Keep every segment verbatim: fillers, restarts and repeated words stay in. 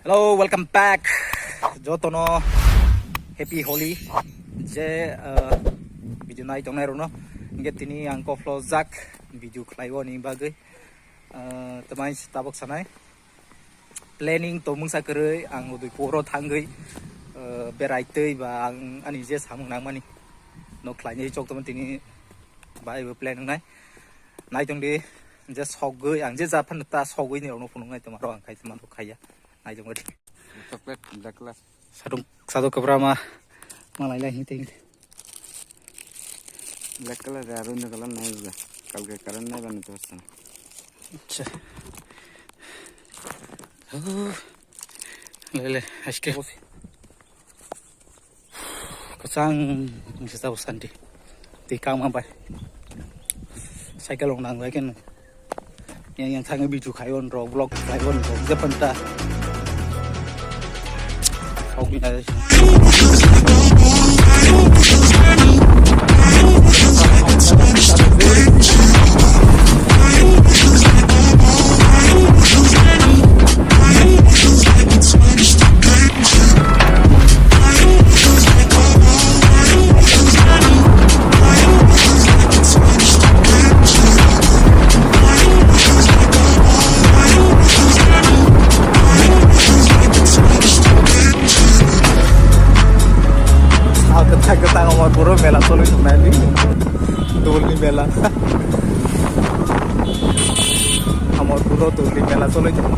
Hello, welcome back. Jotono happy Holi. Je, uh, video nai tongnai rokno. Hingke tini ang kophlo jak video khlai o ni bagwi. Uh, tamai tabok sanai. Planning to mungsa kwrwi ang Udaipur o thangwi, uh, berai twi ba ang ani je samung nangmani. No khlainai chok tongma tini bai bo plan wngnai. Nai tong di je sogwi ang je ja phano ta sogwi ni rokno phunuk nai tongma rok ang khai tongma rok khaiya. Nai tong di. Chocolate black color. Sadung, sadung kwbra ma, ma lai lai hing te hing te. Black color ya, runda color nai ba. Kalke current nai ba ni to san. Acha. Oh. Le le, aske. Kachang se tabo santi. Ti kang ma bai. Cycle ong nang bai ken. Yang, yang thangwi video khai on rok, vlog khai on rok, je panta. Kok ni nai. Sal kwthang kwthang Amarpuro mela cholwi tongnai ni. Dolni mela. Amarpuro dolni mela cholwi tongo.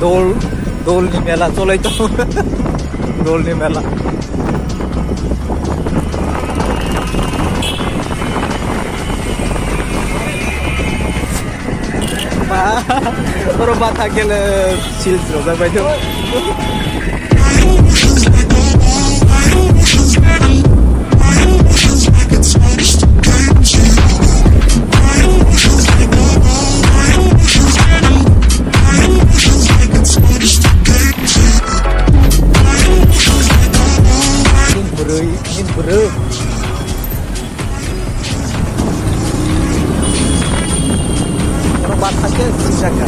Dol, dolni mela cholai tongo. Dolni mela. Ba, oro ba thakele sils rojak bai tongo. Bwrwi, bwrwi. Oro bathakhe swijak kha.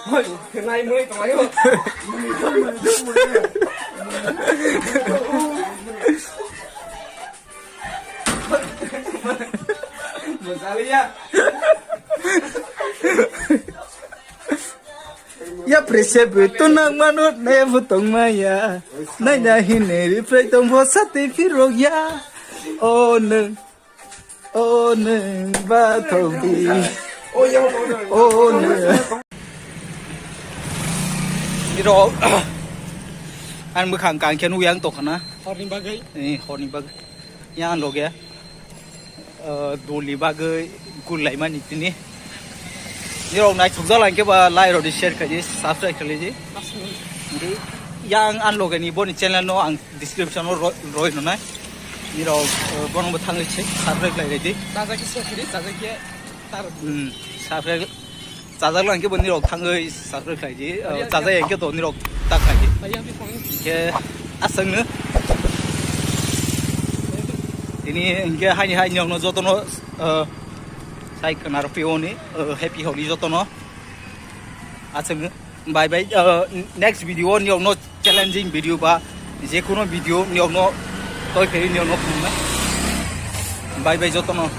Oi, kenai mui tonglaio. Mojaliya. Ya prese beto nang mano ne butong maya. Nai na hine ri pre tong bo sate phirok ya. O nung. O nung ba thong di. O nung. Iro. An bwkhang kang khe nukya ang tongkha na. Horni bagwi? Eh, horni bagwi. Yang loge. Uh, doli bagwi gul laimani tini. Nirok naithokjak lai khe ba like rok di share khaidi subscribe khaidi. Yang an loge ni boni channel no ang description o ro-, roi no nai. Nirok, uh, bono bo thangwi se subscribe khlai di. Chajak khe se khiri, chajak khe tar. Hmm, subscribe. Chajak lang khe bo nirok thangwi subscribe khlai di. Chajak yang khe to nirok ta khlai di. Khe aswk no. Tini hingke haini hai nirok no joto no, uh, sai khna rw phi oni, uh, happy Holi joto no. Aswk no. Bye bye. Uh, next video nirok no challenging video ba je kono video nirok no toi pheri nirok no phunuknai. Bye bye joto no.